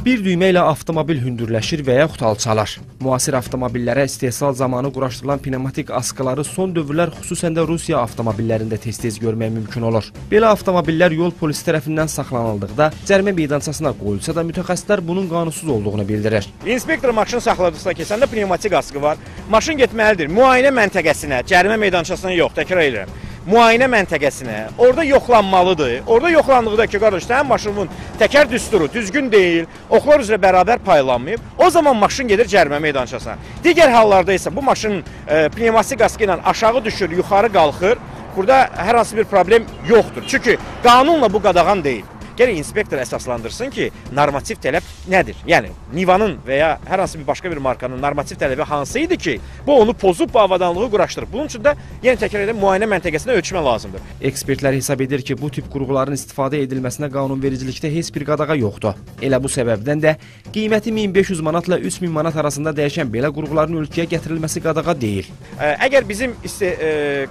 Bir düymə ilə avtomobil hündürləşir və yaxud alçalar. Müasir avtomobillərə istehsal zamanı quraşdırılan pnevmatik askıları son dövrlər xüsusən də Rusiya avtomobillərində tez-tez görmək mümkün olur. Belə avtomobillər yol polisi tərəfindən saxlanıldıqda cərimə meydançasına qoyulsa da mütəxəssislər bunun qanunsuz olduğunu bildirir. İnspektor maşın saxladıqsa ki, səndə pnevmatik askı var, maşın getməlidir müayinə məntəqəsinə, cərimə meydançasına yox, təkrar edirəm. Müayinə məntəqəsinə, orada yoxlanmalıdır. Orada yoxlandıqda ki, qardaş, sənin maşının təkər düsturu düzgün deyil, oxlar üzrə bərabər paylanmayıb, o zaman maşın gedir cərimə meydançasına. Digər hallarda isə bu maşının pnevmatik askı ilə aşağı düşür, yuxarı qalxır. Burada hər hansı bir problem yoxdur. Çünki qanunla bu qadağan deyil. Gərək inspektor əsaslandırsın ki, normativ tələb nədir? Yəni, Nivanın və ya hər hansı bir başqa bir markanın normativ tələbi hansı idi ki, bu onu pozub, bu avadanlığı quraşdırıb. Bunun üçün də, yenə təkrar edirəm, müayinə məntəqəsində ölçmə lazımdır. Ekspertlər hesab edir ki, bu tip qurğuların istifadə edilməsinə qanunvericilikdə heç bir qadağa yoxdur. Elə bu səbəbdən də qiyməti 1500 manatla 3000 manat arasında dəyişən belə qurğuların ölkəyə gətirilməsi qadağa deyil. Əgər bizim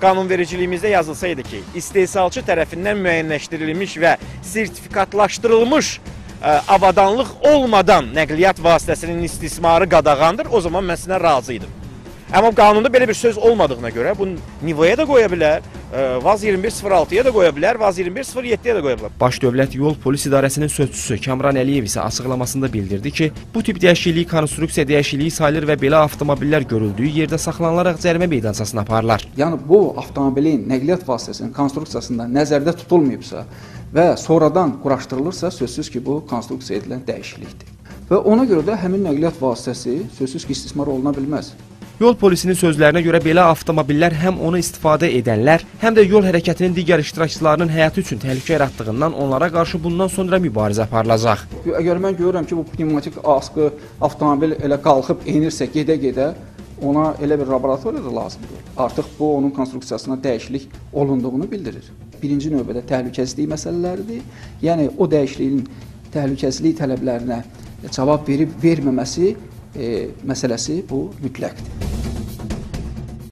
qanunvericiliyimizdə yazılsaydı ki, istehsalçı tərəfindən müəyyənləşdirilmiş və sertifikatlaşdırılmış avadanlıq olmadan nəqliyyat vasitəsinin istismarı qadağandır, o zaman mən sizinlə razı idim. Amma qanunda belə bir söz olmadığına görə bunu Nivaya da qoya bilər, VAZ 2106-ya da qoya bilər, VAZ 2107-yə də qoya bilər. Baş Dövlət Yol Polis İdarəsinin sözçüsü Kamran Əliyev isə açıqlamasında bildirdi ki, bu tip dəyişiklik konstruksiya dəyişikliyi sayılır və belə avtomobillər görüldüyü yerdə saxlanılaraq cərimə meydançasına aparılır. Yəni bu avtomobilin nəqliyyat vasitəsinin konstruksiyasında nəzərdə tutulmayıbsa və sonradan quraşdırılırsa, sözsüz ki, bu konstruksiya edilən dəyişiklikdir. Və ona görə də həmin nəqliyyat vasitəsi sözsüz ki, istismar oluna bilməz. Yol polisinin sözlərinə görə belə avtomobillər həm onu istifadə edənlər, həm də yol hərəkətinin digər iştirakçılarının həyatı üçün təhlükə yaratdığından onlara qarşı bundan sonra mübarizə aparılacaq. Əgər mən görürəm ki, bu pnevmatik askı avtomobil elə qalxıb enirsə gedə-gedə, ona elə bir laboratoriya da lazımdır. Artıq bu onun konstruksiyasına dəyişiklik olunduğunu bildirir. Birinci növbədə təhlükəsizlik məsələləridir. Yəni o dəyişikliyin təhlükəsizlik tələblərinə cavab verib verməməsi məsələsi bu mütləqdir.